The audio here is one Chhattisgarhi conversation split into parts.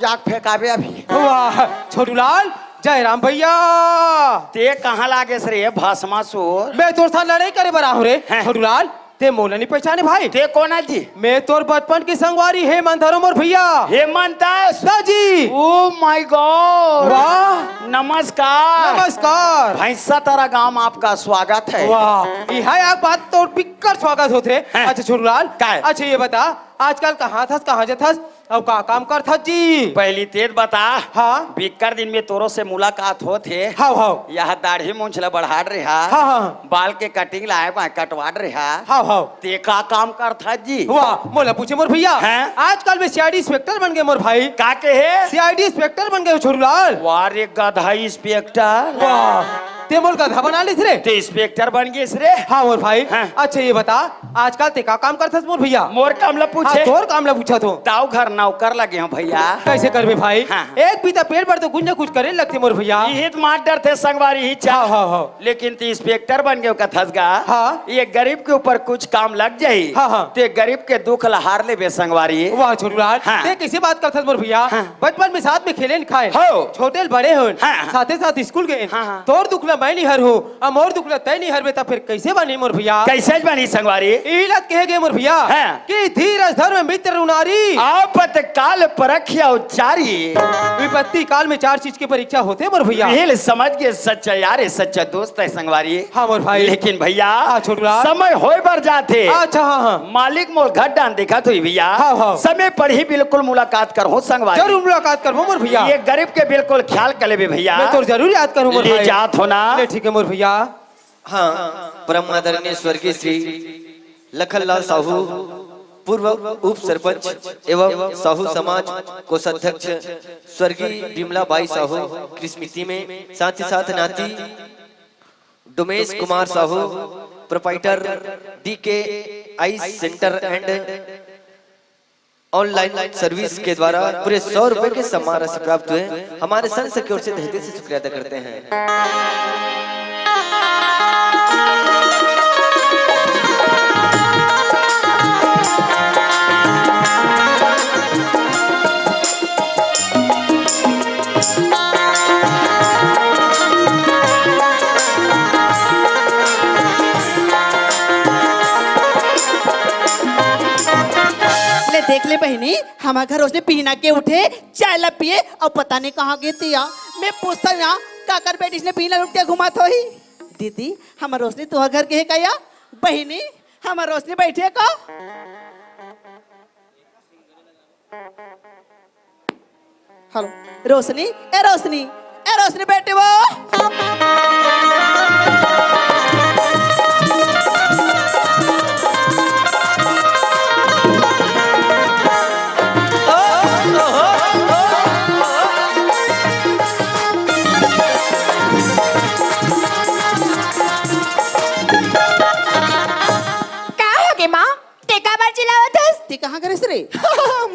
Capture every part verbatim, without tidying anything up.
जाके फेंकाबे अभी। वाह, छोटूलाल, जय राम भैया। ते कहाँ लागेस रे भस्मासुर? मैं तोर साथ लड़ाई करे बर आहूँ रे। हैं? छोटूलाल, ते मोला नहीं पहचाने भाई। ते कोन आस जी? मैं तोर बचपन के संगवारी हेमंत हरों मोर भैया। हेमंत आस? हाँ जी। Oh my God। वाह। नमस्कार। नमस्कार। भैंसा तारा गांव में आपका स्वागत है। वाह, इहाँ एक बात तोर बिक्कट स्वागत होत रे। हैं? अच्छा छोटूलाल, का है? अच्छा ये बता, आजकल कहाँ थस, कहाँ जाथस? अउ का काम करथस जी? पहली तें बता। हाँ। बिक्कट दिन में तोरो से मुलाकात होत हे। हाँ, हाँ। यह दाढ़ी मूंछ ला बढ़ात रेहा। हाँ, हाँ। बाल के cutting लाए बा, कटवात रेहा। हाँ, हाँ। ते का काम करथस जी? वाह, मोला पूछे मोर भैया। हैं? आजकल मैं C I D inspector बन गे मोर भाई। का कहे? C I D inspector बन गे छोटूलाल। वाह रे गधा inspector। वाह। ते मोला गधा बना लिस रे। ते inspector बन गेस रे। हाँ मोर भाई। हाँ। अच्छा ये बता, आजकल ते का काम करथस मोर भैया? मोर काम ला पूछे। हाँ, तोर काम ला पूछत हों। दाऊ घर नौकर लगे हों भैया। कैसे करबे भाई? हाँ। एक बीता पेट बर तो कुछ ना कुछ करे लगथे मोर भैया। इही त मार डरथे संगवारी ही चा। हाँ, हाँ, हाँ। लेकिन ते inspector बन गे कथस गा। हाँ। ये गरीब के ऊपर कुछ काम लग जाही। हाँ, हाँ। ते गरीब के दुख ला हार लेबे संगवारी। वाह छोटूलाल, हाँ। ते कैसे बात करथस मोर भैया? हाँ। बचपन में साथ में खेलेन खाएन। हो। छोटे ले बड़े होन। हाँ, हाँ। साथे साथ स्कूल गएन। हाँ, हाँ। तोर दुख ला मैं नहीं हरहूँ, अउ मोर दुख ला तैं नहीं हरबे, त फिर कैसे बनही मोर भैया? कैसे बनही संगवारी? इही ला कहे गे मोर भैया हाँ। कि धीरज धर्म मित्र उनारी। आपत काल परख अउ चारी। विपत्ति काल में चार चीज के परीक्षा होथे मोर भैया। ये ले समझ गे सच्चा यार, सच्चा दोस्त है संगवारी। हाँ मोर भाई। लेकिन भैया, हाँ, छोटूलाल। समय होय बर जाथे। अच्छा, हाँ, हाँ। मालिक मोला घर डाहन देखत होही भैया। हाँ, हाँ। समय पड़ही बिल्कुल मुलाकात करहूँ संगवारी। जरूर मुलाकात करबो मोर भैया। ये गरीब के बिल्कुल ख्याल कर लेबे भैया। मैं तोर जरूर याद करहूँ मोर ले भाई। जात हों ना। ले ठीक है मोर भैया। हाँ, परम आदरणीय स्वर्गीय श्री लखनलाल साहू, पूर्व उप सरपंच एवं साहू समाज कोषाध्यक्ष, स्वर्गीय विमला बाई साहू की स्मृति में, साथ ही साथ नाती डोमेश Kumar Sahu, proprietor D K Eye Center and online service के द्वारा पूरे सौ रुपए के सम्मान राशि प्राप्त हुए। हमारे संघ की ओर से तहे दिल से शुक्रिया अदा करते हैं। ले देख ले बहिनी, हमर घर रोशनी बिहना के उठे, चाय ला पिए अउ पता नहीं कहाँ गे तिया। मैं पूछत हों यहाँ, काकर बेटी अइसने बिहना उठ के घुमत होही। दीदी, हमर रोशनी तुँहर घर गे हे का या? बहिनी, हमर रोशनी बइठे हे का? हेलो, रोशनी, ए रोशनी, ए रोशनी बेटी वो। का होगे माँ? ते काबर चिल्लावत हस? ते कहाँ करेस रे?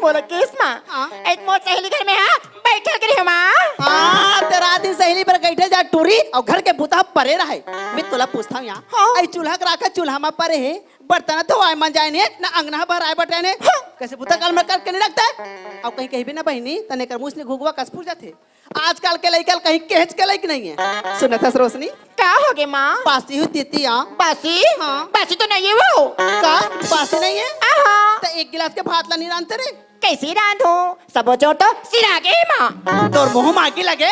मोला केस मा। हाँ। एक मोर सहेली घर में हा, बइठल के रहे माँ। हाँ, ते रात दिन सहेली बर गइठे जा टूरी, अउ घर के बुता परे रहय। मैं तोला पूछत हों यहाँ। हाँ। अई चूल्हा के राख चूल्हा मा परे हे, बर्तन धोवाय मंजाय नइ हे, ना अंगना बहराय बटराय नइ हे। हाँ। कइसे बुता काल में करके नइ रखत हे? अउ कहीं कहिबे ना बहिनी, तने कर मुँह ले घुघुवा कस फूट जाथे। आजकल के लइका ल कहीं केहेच के लइक नइ हे। सुनत हस रोशनी? का होगे माँ? बासी हो दीदी या। बासी? हाँ। बासी तो नइ हे वो। का? बासी नइ हे? आहा। त एक गिलास के भात ला नइ रांधते रे? कइसे रांधहूँ? सबो जोर तो सिरा गे माँ। तोर मुँह मा आगी लगे।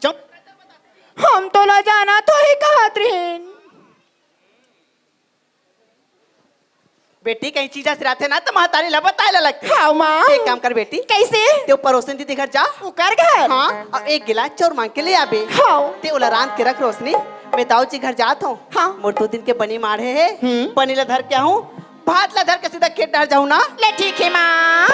चुप। हम तोला जानत होही कहत रहेन। बेटी, कहीं चीज सिराथे ना, त महतारी ला बताय ला लगथे। हाँ, माँ। एक काम कर बेटी। कइसे? ते परोसन दीदी घर जा। ओकर घर? हाँ, अउ एक गिलास चाउर मांग के ले आबे। हाँ। ते ओला रांध के रख रोशनी, मैं दाऊ जी घर जात हों। हाँ। मोर दू दिन के बनी माढ़े हे, हम्म। बनी ला धर के आहूँ, भात ला धर के सीधा खेत डहर जाहूँ ना। ले ठीक हे माँ।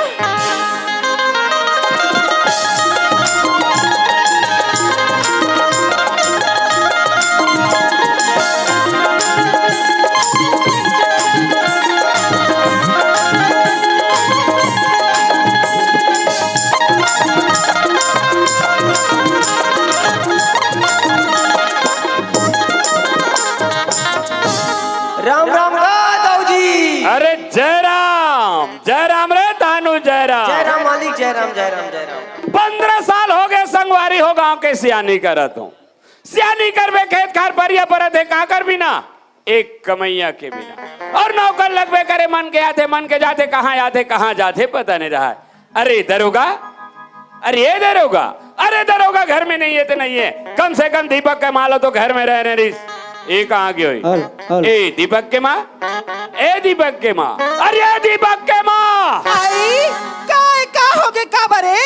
राम राम गा दाऊ जी। अरे जय राम, जय राम रे तानू, जय राम। जय राम मालिक, जय राम, जय राम, जय राम। गाँव के सियानी करत हूँ। सियानी करबे खेत खार परिया परत हे, का करबी ना? एक कमइया के बिना। अउ नौकर लगबे करे, मन के आथे, मन के जाथे, कहाँ आथे, कहाँ जाथे, पता नहीं रहा। अरे दरोगा, अरे ये दरोगा, अरे दरोगा घर में नहीं है तो नहीं है, कम से कम दीपक के माँ ल तो घर में रहने रिस। ये कहाँ गयो? Hello, hello. ए दीपक के माँ, ए दीपक के माँ, अरे ये दीपक के माँ। आई, का, का होगे, का बरे?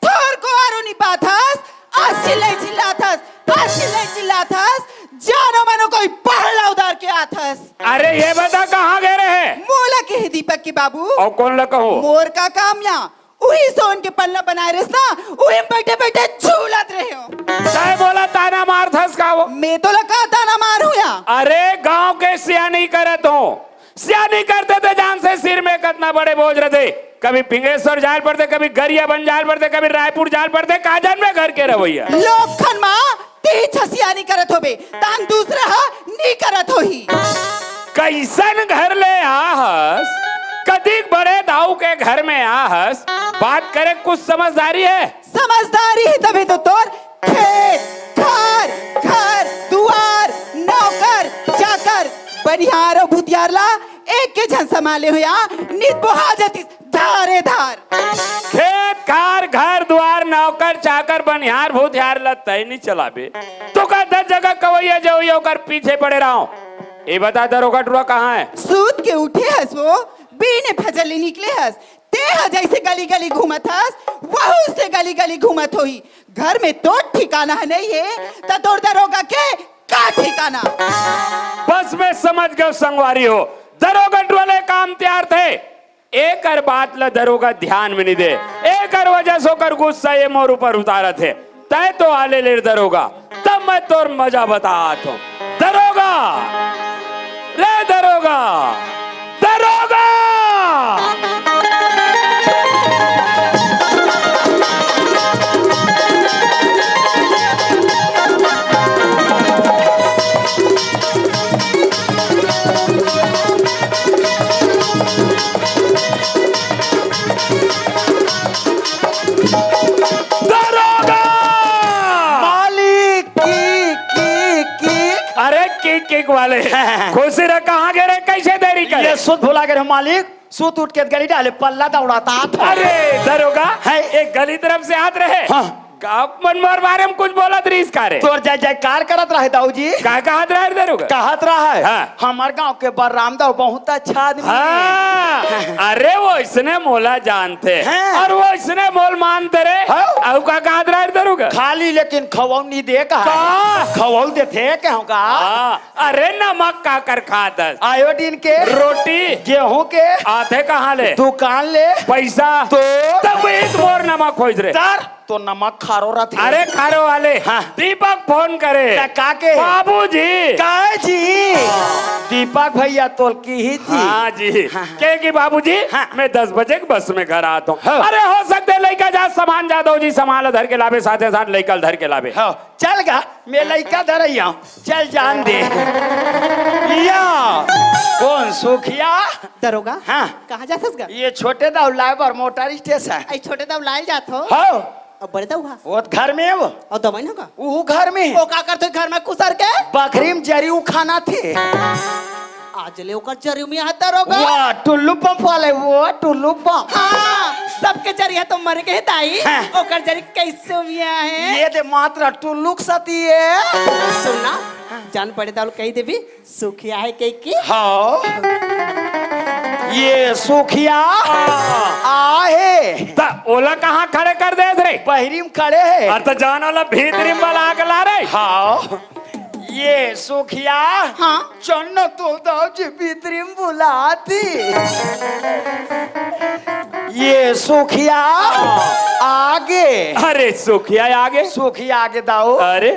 थोर को आरो नी पाथस, अस चिल्लई चिल्लाथस, अस चिल्लई चिल्लाथस, जानो मनो कोई पहला उधार के आथस। अरे ये बता कहाँ गए रहे? मोला के हे दीपक के बाबू। अउ कोन ल कहूँ? मोर का काम या, उही सोन के पल्ला बनाए रेस ना, उही में बैठे बैठे झूलत रहे हो। तय मोला ताना मारथस का वो? मैं तोला का ताना मारहूँ या? अरे गाँव के सियानी करत हूँ। सियानी करते ते जान से सिर में कतना बड़े बोझ रथे। कभी पिंगेश्वर जाल पड़ते, कभी गरियाबंद जाल पड़ते, कभी रायपुर जाल पड़ते, का जान में घर के रवैया। लोखन माँ, तेही छ सियानी करत होबे, तान दूसरा ह नी करत होही। कइसन घर ले आहस, कतिक बड़े दाऊ के घर में आहस, बात करे कुछ समझदारी है? समझदारी ही तभे तो तोर खेत, खार, घर, दुआर, नौकर, चाकर, बनिहार अउ भूतियार ला एक के झन संभाले हो या, नित बोहा जतिस धारे धार। खेत, खार, घर, दुआर, नौकर, चाकर, बनिहार, भूतियार ला तय नी चलाबे। तो का दस जगह कवैया जवैया ओकर पीछे पड़े रहो। ये बता दरोगा टुरा कहाँ है? सूत के उठे हस वो, बीने फजल ले निकले हस, तेहा जइसे गली गली घूमत हस, वहू से गली गली घूमत होही। घर में तोर ठिकाना ह नहीं हे, त तोर दरोगा के का ठिकाना? बस मैं समझ गयो संगवारी हो, दरोगा टुरा ले काम तियार थे। एकर बात ल दरोगा ध्यान में नहीं दे, एकर वजह से ओकर गुस्सा ये मोर ऊपर उतारत हे। तय तो आले ले दरोगा, तब मैं तोर मजा बतात हूँ। दरोगा, रे दरोगा, दरोगा। दरोगा। मालिक, की, की, की। अरे की, की वाले। खुशी रह, कहाँ गए रे? कैसे देरी करे? ये सुत भुला गए रे मालिक, सुत उठ के गली डाले, पल्ला दौड़ाता था। अरे दरोगा, है। एक गली तरफ से आत रहे। हाँ। का मन मोर बारे में कुछ बोलत रहिस का रे? तोर जय जयकार करत रहे दाऊ जी। का कहत रहे रे दरोगा? कहत रहे, हाँ। हमार गांव के बलराम दाऊ बहुत अच्छा आदमी। हाँ। अरे वो इसने मोला जानते हैं। हाँ। और वो इसने मोल मानते रे। हाँ। अउ का कहत रहे रे दरोगा? खाली लेकिन खवौ नहीं दे कहा। का? खवौ देथे कहूँ का? हाँ। अरे नमक का कर खात हस? आयोडीन के। रोटी। गेहूं के। आथे कहाँ ले? दुकान ले। पैसा। तो? तब ईद मोर नमक होइस रे। तर तो नमक खारो रथे। अरे खारो वाले। हाँ। दीपक फोन करे। त का के? बाबूजी। काय जी? दीपक भैया तोल की ही जी। हाँ जी। हाँ। के की बाबूजी, हाँ। मैं दस बजे के बस में घर आता हूँ। हाँ। अरे हो सकते लइका जा सामान जा दो जी, सामान ला धर के लाबे, साथे साथ लइका ला धर के लाबे। हाँ। चल गा, मैं लइका धरैया हूँ, चल जान दे। या, कौन सुखिया? दरोगा, हाँ। कहाँ जाथस गा? ये छोटे दाऊ लाए बर मोटर स्टेशन। आई छोटे दाऊ लाए जात हो? हाँ। अब बड़े दाऊ हा? वो घर में है वो। और दवाई ना का? वो घर में है। वो का करते घर में कुसर के? बखरी में जरी उखाना थे। आज ले ओकर जरी में हाथ दरोगा। वाह, टुल्लू पंप वाले, वो टुल्लू पंप। हाँ, सबके जरी है तो मर गए दाई। हाँ। ओकर जरी कैसे मिया है? ये दे मात्रा टुल्लू के साथी है। सुनना, जान पड़े दाऊ ल कही देबी, सुखिया है कह की? हाँ। ये सुखिया आहे। त ओला कहाँ खड़े कर देत रे? बहरी में खड़े है। अरे त जान ओला भीतरी में बला के ला रे। हाँ। ये सुखिया। हाँ। चन्न तो दाऊ जी भीतरी में बुलाती। ये सुखिया आगे। अरे सुखिया आगे। सुखिया आगे दाऊ। अरे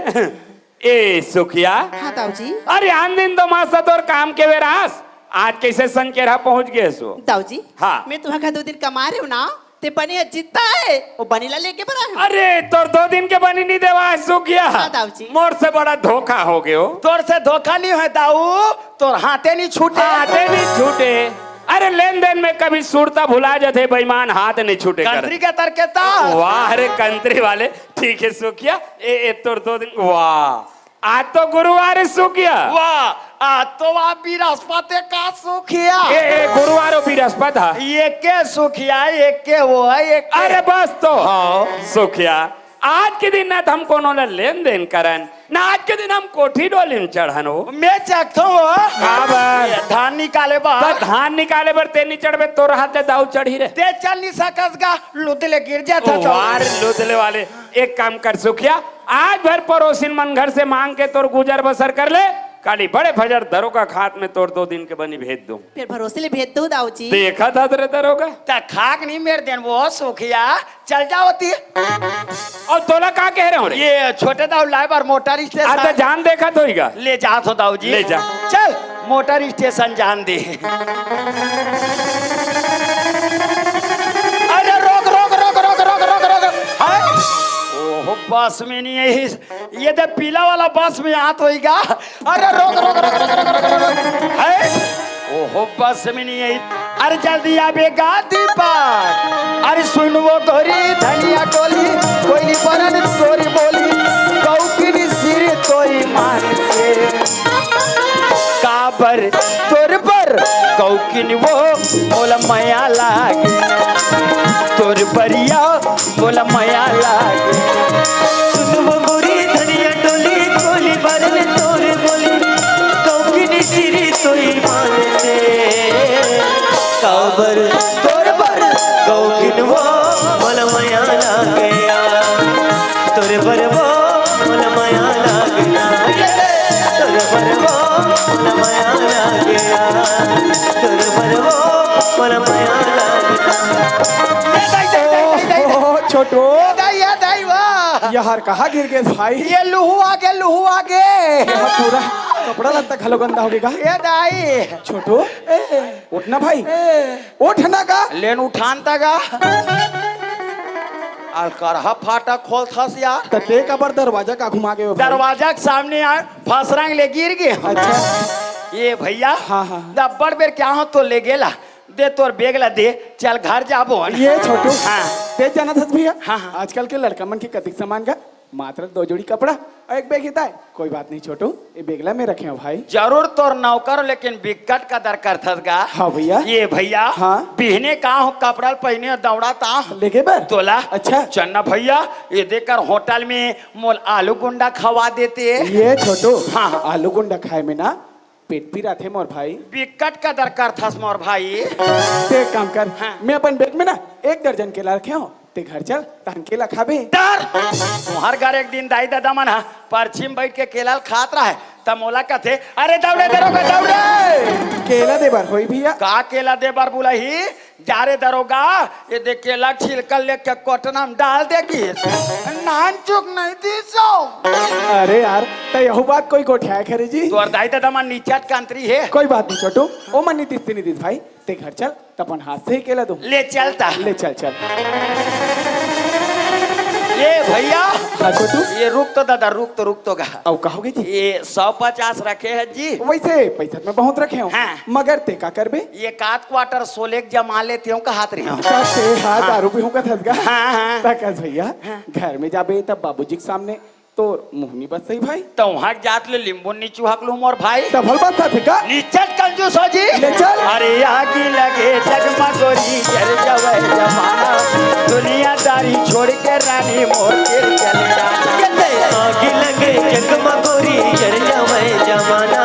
ए सुखिया। हाँ दाऊ जी। अरे आन दिन तो मस्त तोर काम के बेरास, आज कैसे संकेरा पहुंच गए सो? दाऊ जी। हाँ। मैं तुम्हारे घर दो दिन कमा रहे हो ना, ते बनी है जितना है, वो बनी ला लेके बरा है। अरे तोर दो दिन के बनी नहीं देवा है सुखिया। हाँ दाऊ जी। मोर से बड़ा धोखा हो गयो। तोर से धोखा नहीं है दाऊ, तोर हाथे नहीं छूटे। हाथे नहीं छूटे। अरे, लेन देन में कभी सुरता भुला जाथे, बेईमान हाथ नहीं छूटे कर। कंत्री के तरकेता। वाह रे, कंत्री वाले। ठीक है सुखिया, ए, ए तोर दो दिन। वाह, आज तो गुरुवार है सुखिया। वाह, आज तो वाह बृहस्पति का सुखिया। ए, ए गुरुवार और बृहस्पति हा। ये के सुखिया, ये के वो है, ये के। अरे बस तो। हाँ। सुखिया, आज के दिन ना त हम कोनो ले लेन देन करन, ना आज के दिन हम कोठी डोली में चढ़न हो। मैं चखथों हो। काबर? धान निकाले बर। त धान निकाले बर ते नहीं चढ़बे, तोर हाथ ले दाऊ चढ़ी रे। ते चल नहीं सकस गा, लुदले गिर जात हस। वार लुदले वाले। एक काम कर सुखिया, आज भर पड़ोसिन मन घर से मांग के तोर गुजर बसर कर ले, काली बड़े फजर दरोगा के हाथ में तोर दो दिन के बनी भेज दूं। फिर भरोसे ले भेज दो दाऊ जी। देखा था तेरे दरोगा। त खाक नहीं मेर देन वो सुखिया, चल जाओ ती। और तोला का कह रहे हो रे? ये छोटे दाऊ लाए बर मोटर स्टेशन। अच्छा, जान देखा तो ही गा। ले जा तो दाऊ जी। ले जा। चल, मोटर स्टेशन जान दे। अरे रोक, रोक, रोक। हाय। ओहो, बस में नहीं है। ये दे पीला वाला बस में आत होई गा। अरे रोक, रोक, रोक। हाय। ओहो, बस में नहीं है। अरे जल्दी आबे गा दीपक। अरे सुन वो गोरी धनिया टोली, कोई नहीं परन तोरी बोली, कौकिनी सिर तोई मान से। काबर तोर बर कौकिन वो मोला मया लागे, तोर बरिया मोला मया लागे। सुन वो गोरी धनिया टोली, कोली बरन तोर बोली, कौकिन सिरी तोई मान से। काबर तोर बर कौकिन वो मोला मया लागे। तोर बर वो मोला मया लागे। तोर बर वो मोला मया लागे। तोर बर वो मोला मया लागे। ए दाई, दाई, दाई, दाई, दाई। ओहो, छोटू। ए दाई, ए दाई, वाह। यार, कहाँ गिर गे भाई? ये लुहू आगे, लुहू आगे। ये पूरा कपड़ा लत्ता घलो गंदा हो गे गा। ए दाई। छोटू, ए। उठ ना भाई। ए। उठ ना गा। लेन उठान ता गा। अलकरहा फाटक खोलथस यार। त ते काबर दरवाजा का घुमा गे हो भाई? दरवाजा के सामने यार फसरंग ले गिर गे। अच्छा। ये भैया, हाँ, हाँ। दब्बड़ बेर क्या हो तो ले गेला। दे तोर बेग ला दे, चल घर जाबो। ये छोटू, हाँ। ते जानत हस भैया, हाँ, हाँ। आजकल के लड़का मन के कतिक सामान का मात्र दो जोड़ी कपड़ा अउ एक बेग ही ताय। कोई बात नहीं छोटू, ये बेग ला मैं रखे हूँ भाई। जरूर तोर नौकर, लेकिन बिकट कदर करथस गा। हाँ भैया। ये भैया, हाँ। बिहने का हो कपड़ा ल पहिने दौड़ात आ। लेगे बर? तोला। अच्छा। चन्ना भैया, ये देकर होटल में मोल आलू गुंडा खवा देते। ये छोटू, हाँ, हाँ। आलू गुंडा खाए में ना पेट पिराथे मोर भाई। बिकट कदर करथस मोर भाई। ते एक काम कर, हाँ। मैं अपन बेग में ना एक दर्जन केला रखे हूँ, ते घर चल, तहन केला खाबे। डर! तुहर घर एक दिन दाई ददा मन ह परछी म बइठ के केला ल खात रहय, त मोला कथे, "अरे दौड़े दरोगा, दौड़े!" केला दे बर होई भैया। का केला दे बर बुलाही? जा रे दरोगा, ये दे केला छिलका लेके कोटना म डाल दे कि नानचुक नहीं दिसो। अरे यार, त यहू बात कोई गोठियाए खरे जी? तोर दाई ददा मन निचट कंत्री हे। कोई बात नहीं छोटू, ओ मन नहीं दिस ते नहीं दिस भाई, ते घर चल, त अपन हाथ से ही केला दूं। ले चल ता। ले चल, चल। ये भैया। हाँ छोटू। ये रुक तो दादा, रुक तो, रुक तो गा। अउ का होगे जी? ये सौ पचास रखे है जी। वैसे पैसा त मैं बहुत रखे हूँ, हाँ। मगर ते का करबे? ये कात क्वार्टर सोलेक जमा लेते हूँ, कहात रहे हूँ। का से, हाँ, हाँ। दारू पीहूँ कथस गा। हाँ, हाँ। त कस भैया, हाँ। घर में जाबे तब बाबूजी के सामने तोर मुँह नी बस सही भाई। त उहाँ के जात ले लिम्बू नी चुहक लूँ मोर भाई। त भल बात साथे का? निचट कंजूस हो जी। ले चल। अरे आगी लगे जगमगोरी जर जावे जमाना, दुनियादारी छोड़ के रानी मोर तेर चल जा। आगी लगे जगमगोरी जर जावे जमाना,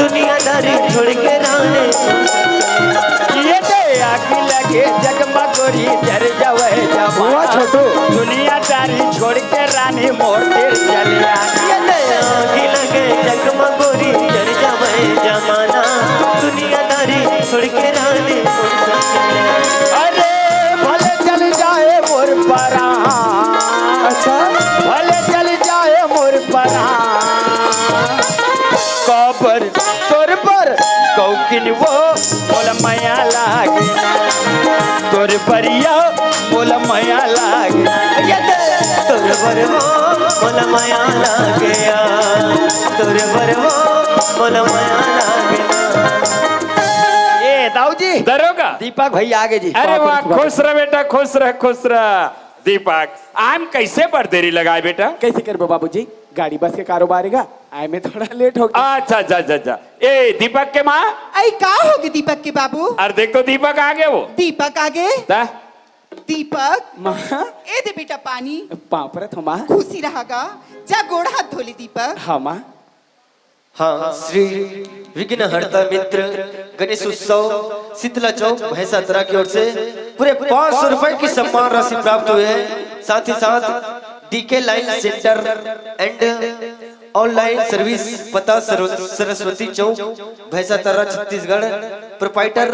दुनियादारी छोड़ के रानी। ये दे आगी लगे जगमगोरी जर जावे जमाना। वाह छोटू। दुनियादारी छोड़ के रानी मोर तेर चल जा। ये दे आगी लगे जगमगोरी जर जावे जमाना, दुनियादारी छोड़ के रानी मोर तेर चल जा। अरे भले चल जाए मोर परान। अच्छा। भले चल जाए मोर परान। कबर तोर बर कौकिन वो मोला मया लागे। तोर बरिया मोला मया लागे। ये दे। तोर बर वो मोला मया लागे। तोर बर वो मोला मया लागे। ए ए, दाऊ जी। दरोगा। दीपक भैया आगे जी। अरे वाह, खुश रह बेटा, खुश रह, खुश रह। दीपक, आम कैसे बड़ देरी लगाए बेटा? कैसे करबो बाबूजी, गाड़ी बस के कारोबार हे गा, आए में थोड़ा लेट हो गया। अच्छा, अच्छा, अच्छा, अच्छा। ए, दीपक के माँ? आई का होगे दीपक के बाबू? अरे देख तो, दीपक आगे वो। दीपक आगे? ता? दीपक? माँ? ए दे बेटा पानी। पाँव परत हँव माँ। खुशी रहा गा, जा गोड़ हाथ धो ले दीपक। हाँ माँ। हाँ, श्री विघ्नहर्ता मित्र गणेश उत्सव शीतला चौक भैंसातरा की ओर से पूरे पाँच सौ रुपए की सम्मान राशि प्राप्त हुई है। साथ ही साथ DK line centre and online service, पता सरस्व-, सरस्वती चौक भैंसातरा छत्तीसगढ़, प्रोप्राइटर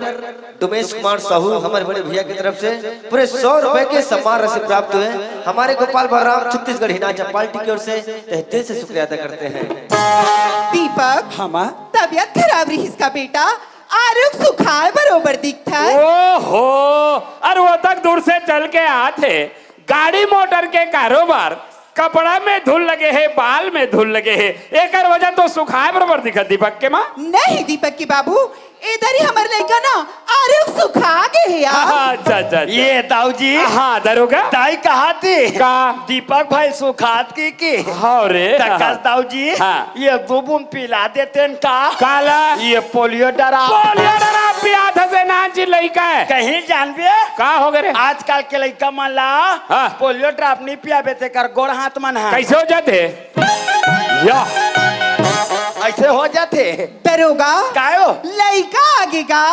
डोमेश कुमार साहू, हमारे बड़े भैया की तरफ से पूरे सौ रुपए के सम्मान राशि प्राप्त हुए। हमारे गोपाल बलराम छत्तीसगढ़ हिनाचा पार्टी की ओर से तहे दिल से शुक्रिया अदा करते हैं। दीपक, हाँ माँ। तबीयत खराब रहिस का बेटा, आरुग सुखाए बरोबर दिखथस। ओहो, अरे वो तक दूर से चल के आत हे, गाड़ी मोटर के कारोबार, कपड़ा में धूल लगे हे, बाल में धूल लगे हे, एकर वजह तो सुखाए बरोबर दिखत दीपक के माँ। नहीं दीपक के बाबू, ए दरी हमर लइका ना आरुग सुखा गे हे यार। हाँ, अच्छा, अच्छा, अच्छा। ये दाऊ जी। हाँ, दरोगा। दाई कहा थी? का? दीपक भाई सुखात की की? हाँ रे, त हाँ, कस हाँ। दाऊ जी, हाँ। ये दू बूंद पिला देते न का? काला? ये पोलियो डरा। पोलियो डरा पियात हे से नान जी लइका हे। कहीं जानबे? का हो गे रे? आजकल के लइका मन ला हाँ। पोलियो ड्राप नहीं पियाबे तेकर गोड़ हाथ मन हा। कैसे हो जाते? या। ऐसे हो जाते। दरोगा, कायो? लइका आगे गा।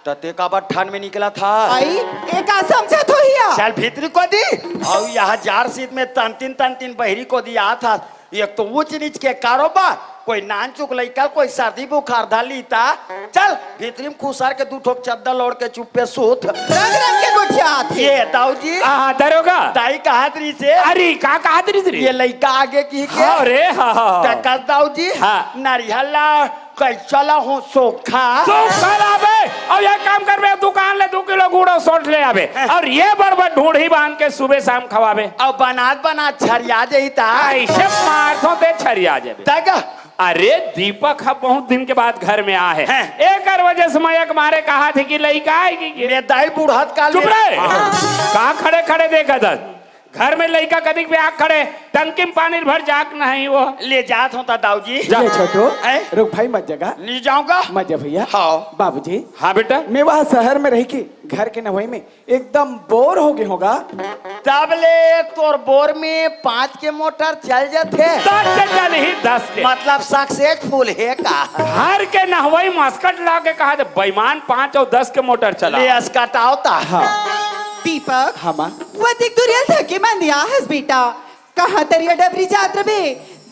त ते काबर ठन में निकलत हस? आई, ए का समझत होही या? चल भीतरी कोती। अउ यहाँ जार सीत में तनतिन तनतिन बहिरी कोती आत हस। एक तो ऊंच नीच के कारोबार, कोई नानचुक लइका, कोई सर्दी बुखार धर लीता। चल भीतरी में खुसर के दू ठोक चद्दर ओढ़ के चुप्पे सूत। रंग रंग के गोठियात हे। ये दाऊ जी। हाँ, दरोगा। दाई कहत रहिस हे। अरे, का कहत रहिस रे? ये लइका आगे की के? हाँ रे, हाँ, हाँ, हाँ। त कस दाऊ जी? हाँ। नरिहर ला कैसा ला हो सोखा? सोखा लाबे। अउ एक काम करबे, दुकान ले दू किलो गुड़ अउ सौंठ ले आबे। हाँ। अउ ये बड़ बड़ ढूंढी बांध के सुबह शाम खवाबे। अउ बनात बनात छरिया जही ता। ऐसे मारथों ते छरिया जाबे। तग। अरे दीपक ह बहुत दिन के बाद घर में आ हे। हैं। एकर वजह से मैं एक मारे कहा थे कि लइका आएगी के। ये दाई बुढ़त काल चुप में रहे। हाँ। का खड़े खड़े देखत हस? घर में लइका कदिक बे आ खड़े, टंकी में पानी भर जाक नहीं वो। ले जात हों त दाऊ जी। जा। ले छोटू, हैं? रुक भाई, मत जगा। नहीं जाऊंगा। मत जा भैया। हाँ। बाबूजी। हाँ बेटा। मैं वहाँ शहर में रह के घर के नवई में एकदम बोर हो गे हों गा। तब ले तोर बोर में पाँच के मोटर चल जाथे? दस के चलही, दस के। मतलब सक्सेसफुल हे का? हर के नहवई मस्कट ला के कहा थे, "बेईमान, पाँच अउ दस के मोटर चला।" ले अस्कटाव ता। हाँ। दीपक, हाँ माँ। वो देख दुरियल थके मन दिया हस बेटा। कहाँ तरिया डबरी जात रबे?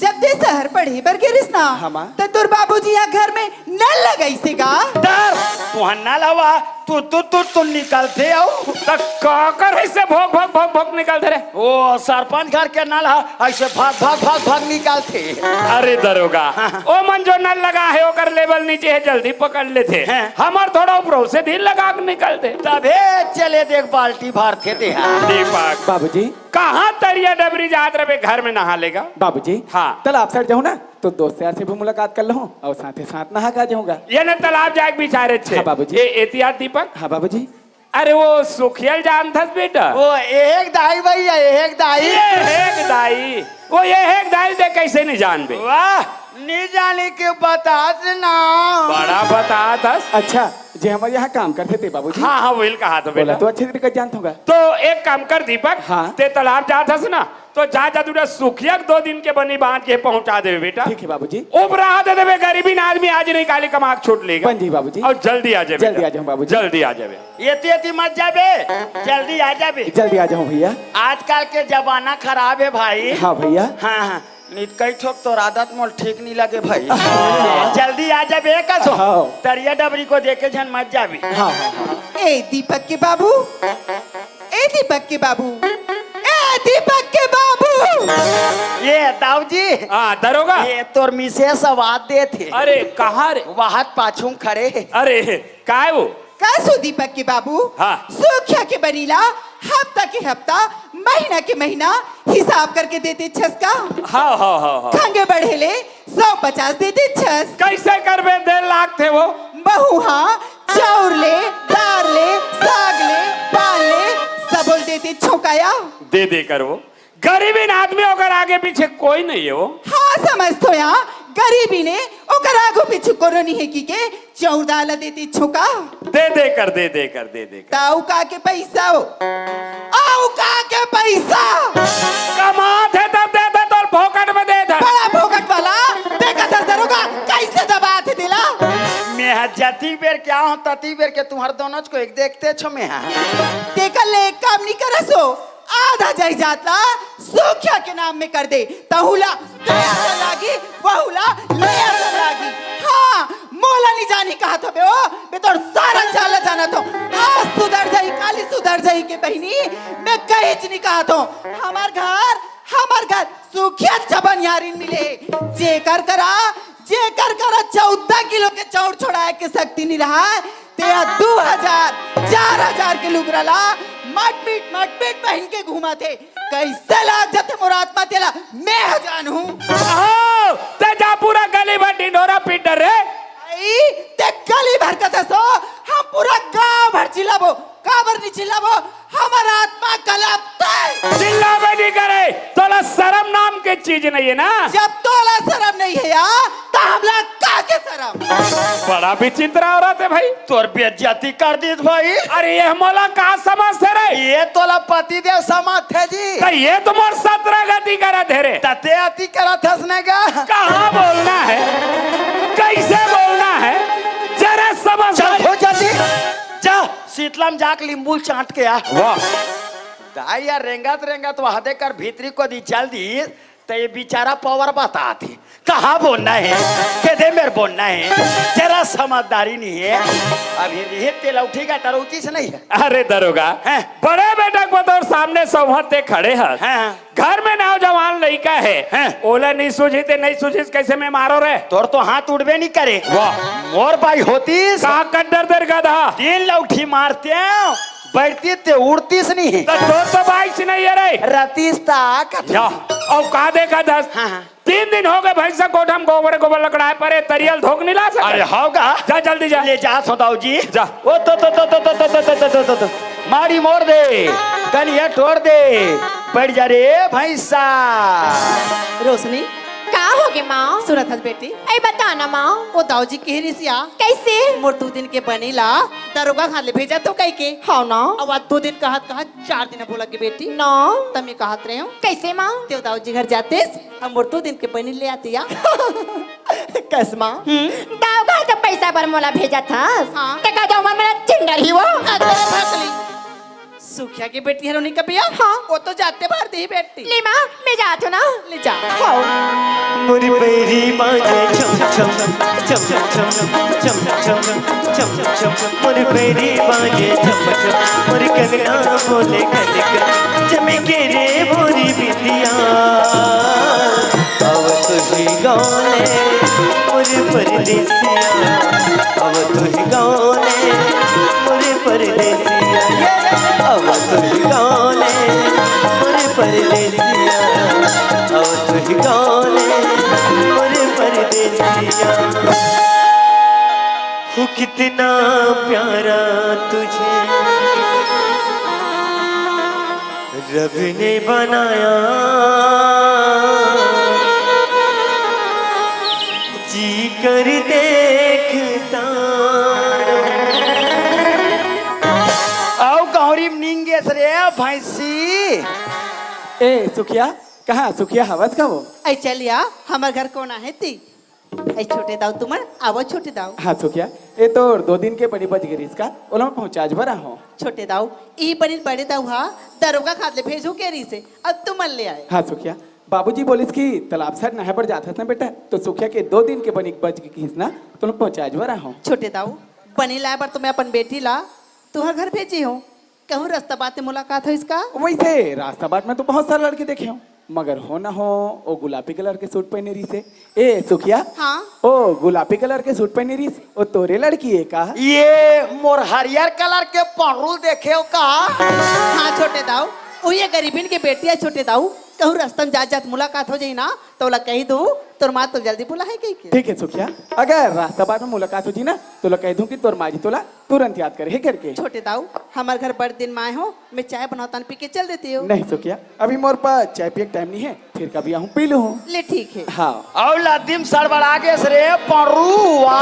जब ते शहर पढ़े बर गे रिस ना, हाँ, माँ। त तोर बाबूजी ह घर में नल लगाइस हे गा। डर, तुहन नल हवा, तू, तू, तू, तू निकलथे अउ। त का कर ऐसे भोक, भोक, भोक, भोक निकलथे रे? ओ, सरपंच घर के नल ह, ऐसे भग, भग, भग, भग निकलथे। अरे दरोगा, हाँ, हाँ। ओ मन जो नल लगा हे, ओकर लेवल नीचे हे, जल्दी पकड़ लेथे। हाँ। हमर थोड़ा ऊपरों से धीर लगा के निकलथे। तभे चले देख बाल्टी भरथे ते हा। दीपक। बाबूजी। कहाँ तरिया डबरी जात रबे, घर में नहा लेगा। बाबूजी, हाँ। तालाब सर जाहूँ ना, तो दोस्त यार से भी मुलाकात कर लूँ अउ साथे साथ नहा के आ जाहूँगा। ये न तालाब जाए के विचार हे। हाँ, बाबूजी। ए, एतियात दीपक। हाँ, बाबूजी। अरे वो सुखिया ल जानथस बेटा? वो एक दाई भैया, एक दाई। ये एक दाई। वो ये एक दाई दे कैसे नहीं जानबे? वाह, नहीं जाने के बतात ना। बड़ा बतात हस। अच्छा, जे हमर यहाँ काम करथे ते बाबूजी। हाँ, हाँ, वही कहा था बोला बेटा। तो अच्छे तरीके जानत होगा। तो एक काम कर दीपक, हाँ। ते तालाब जात हस ना, तो जा, जा, तू सुखिया के दो दिन के बनी बांध के पहुंचा देबे बेटा। ठीक है बाबूजी। उपराहा दे देबे, गरीबीन आदमी आज नहीं काली कमा के छूट लेगा। बन जी बाबूजी। अउ जल्दी आ जाबे जल्दी बेटा। आ जाऊँ बाबूजी। जल्दी आ जाबे। एती एती मत जाबे, जल्दी आ जाबे। जल्दी आ जाऊँ भैया। आजकल के जमाना खराब हे भाई। हाँ भैया। हाँ, हाँ। नित कई ठोक तोर आदत मोल ठीक नहीं लगे भाई। जल्दी आ जाबे कसो। हाँ। तरिया डबरी को देखे झन मत जाबे। हाँ, हाँ, हाँ। ए दीपक के बाबू, ए दीपक के बाबू, ए दीपक के बाबू। ये दाऊ जी। हाँ, दरोगा। ये तोर मिसेस आवाज देथे। अरे, कहाँ रे? वहात पाछू में खड़े हे। अरे, काय वो? कसो दीपक के बाबू, हाँ। सुखिया के बनी ला हफ्ता के हफ्ता, महीना के महीना हिसाब करके देते छस का? हाँ, हाँ, हाँ, हाँ। खंगे बढ़े ले सौ पचास देते छस। कैसे करबे, दे लागथे वो? महू हाँ, चाउर ले, दार ले, साग ले, पान ले, सबो ल देते छोंकाया। दे दे कर वो गरीबीन आदमी, ओकर आगे पीछे कोई नहीं है वो। हाँ, समझ तो या, गरीबीन हे, ओकर आगू पीछू कोनो नहीं है कि के चाउर दार ल देते छोंका। दे दे कर, दे दे कर, दे दे कर। त अउ का के पैसा हो? अउ का के पैसा? कमात हे तब देत हे, तोर फोकट में देत हे। बड़ा फोकट वाला, देखत हस दरोगा, कैसे दबात हे तेला? मैं ह जतिक बेर के आहों, ततिक बेर के तुम्हर दोनों को एक देखते छो मैं ह। तेकर ले एक काम नहीं करस हो, आधा जायदाद ला सुखिया के नाम में कर दे, तहू ला दया असन लागी, वहू ला लया असन लागी। हाँ, मोला नहीं जानी कहत हबे ओ, मैं तोर सारा चाल ला जानत हों। आज सुधर जाही, काली सुधर जाही के बहिनी, मैं कहीच नहीं कहत हों। हमर घर, हमर घर सुखिया जबनियारिन मिले, जेकर करा, जेकर करा चौदह किलो के चाउर छोड़ाए के शक्ति नहीं रहा, तेहा दू हजार, चार हजार के लुगरा ला मटमिट, मटमिट पहिन के घूमत हे। कैसे लाग जथे मोर आत्मा तेला, मैं ह जानहूं। आओ, ते जा पूरा गली भर ढिंढोरा पीट डर रे। आई, ते गली भर कथस ओ, हम पूरा गांव भर चिल्लाबो, काबर नहीं चिल्लाबो, हमर आत्मा कलपथे। चिल्लाबे नहीं करे, तोला शरम नाम के चीज नहीं है ना? जब तोला शरम नहीं है या, त हमला का के शरम? बड़ा विचित्र औरत है भाई। तोर बेइज्जती कर दीस भाई। अरे ये मोला का समझथे रे? ये तोला पति देव समझथे जी। त ये तो मोर सत्रह गति करत हे रे। त ते अति करत हस ने गा। कहाँ बोलना है, कैसे बोलना है, जरा समझ। चल हो जल्दी, जा शीतला म जाके लींबू ल चाट के आ। वाह। दाई यार रेंगत रेंगत वहादे कर भीतरी कोती चल दीस, त ये बेचारा पावर बतात हे। कहाँ बोलना है, केदे मेर बोलना है, जरा समझदारी नहीं है। अभी रिहिस तेला उठी गा, तरौतीस नहीं है। अरे दरोगा, हैं? बड़े बेटा के बतौर सामने सौंहत ते खड़े हस। हैं। घर में नौजवान लइका है, हैं? ओला नहीं सूझी ते नहीं सूझिस, कैसे मैं मारों रे? तोर तो हाथ उठबे नहीं करे। वाह। मोर बाई होतीस। का कड्डर देर गधा? तीन लौठी मारतेंव, बैठतीस ते उठतीस नहीं। त तोर तो बाइक नहीं है रे। रतीस तक। या, अउ का देखत हस? हाँ, हाँ। तीन दिन हो गए भैंसा कोठा म गोबर गोबर लकड़ाए परे, तरिया ल धोके नहीं ला सके। अरे हव गा। जा जल्दी जा। ले जात हों दाऊ जी। जा। ओ तो तो तो तो तो तो तो तो तो तो तो। माड़ी मोर दे, कनिया टोर दे, पड़ जा रे भैंसा। रोशनी। का होगे माँ? सुनत हस बेटी? अई बता ना माँ। ओ दाऊ जी कहे रिहिस या। कैसे? मोर दू दिन के बनी ला दरोगा खान ले भेजत हों कहिके। हव ना। अब आज दू दिन कहत कहत चार दिन बोला के बेटी। ना। त मैं कहत रहेंव। कैसे माँ? तें दाऊ जी घर जातेस, अब मोर दू दिन के बनी ले आतेस या। कस माँ? हम्म, दाऊ घर के पैसा बर मोला भेजत हस? हाँ। ते का जाऊँ मैं, मेरा चिंडर ही वो। आ, तेरे भकली। सुखिया के बेटी हर उन्हीं का बिया? हाँ। वो तो जाते बार दी बेटी। ले माँ, मैं जात हों ना। ले जा। हाँ। मोर पैरी बाजे छम छम, छम छम छम, छम छम छम, मोर पैरी बाजे छम छम, मोर कंगना बोले खन खन, चमके रे मोरी बिंदिया। अब तुही गाँव ले मोर परदेसिया, अब तुही गाँव ले मोर परदेसिया, अब तुही गाँव ले मोर परदेसिया, अब तुही गाँव ले मोर परदेसिया। हो कितना प्यारा तुझे रब ने बनाया, जी कर देखता। अउ गौरी म नींद गेस रे भैंसी। ए सुखिया, कहाँ सुखिया हवस का वो? अई चल या, हमर घर कोन आहे ती। ए छोटे दाऊ तुमन, आवो छोटे दाऊ। हाँ सुखिया, ए तोर दो दिन के बनी बच गे रिहिस का, ओला मैं पहुँचाए बर आहों। छोटे दाऊ, ई बनी बड़े दाऊ हा दरोगा खान ले भेजहूँ के रिहिसे, अब तुमन ले आए। हाँ सुखिया, बाबूजी बोलिस कि तालाब side नहाए बर जात हस ना बेटा, तो सुखिया के दो दिन के बनी बच गे किहिस ना, तो ओला पहुँचाए बर आहों। छोटे दाऊ, बनी लाए बर तो मैं अपन बेटी ला तुहर घर भेजी हों। कहूँ रास्ता बाट में मुलाकात होइस का? वैसे रास्ता बाट में तो बहुत सारे लड़के देखे हों, मगर हो ना हो, ओ गुलाबी colour के suit पहने रिहिसे। ए सुखिया। हाँ। ओ गुलाबी colour के suit पहने रिहिसे, ओ तोरे लड़की हे का? ये मोर हरियर colour के पड़रू देखे हो का? हाँ छोटे दाऊ, ओ ये गरीबिन के बेटी हे छोटे दाऊ। कहूँ रास्ता में जात जात मुलाकात हो जाही ना, त ओला कही दूँ तोर माँ तो जल्दी बुलाही कहिके। ठीक है सुखिया, अगर रास्ता बाट में मुलाकात होही ना, तोला कह दूं कि तोर माँ जी तोला तुरंत याद करे हे करके। छोटे दाऊ, हमर घर बड़ दिन में आए हो, मैं चाय बनावत हंव, पी के चल देते हो। नहीं सुखिया, अभी मोर पास चाय पिए के टाइम नहीं है, फिर कभी आहूं पी लूं। ले ठीक है। हाँ। अउ लद्दी म सड़बड़ा गेस रे पड़ुआ।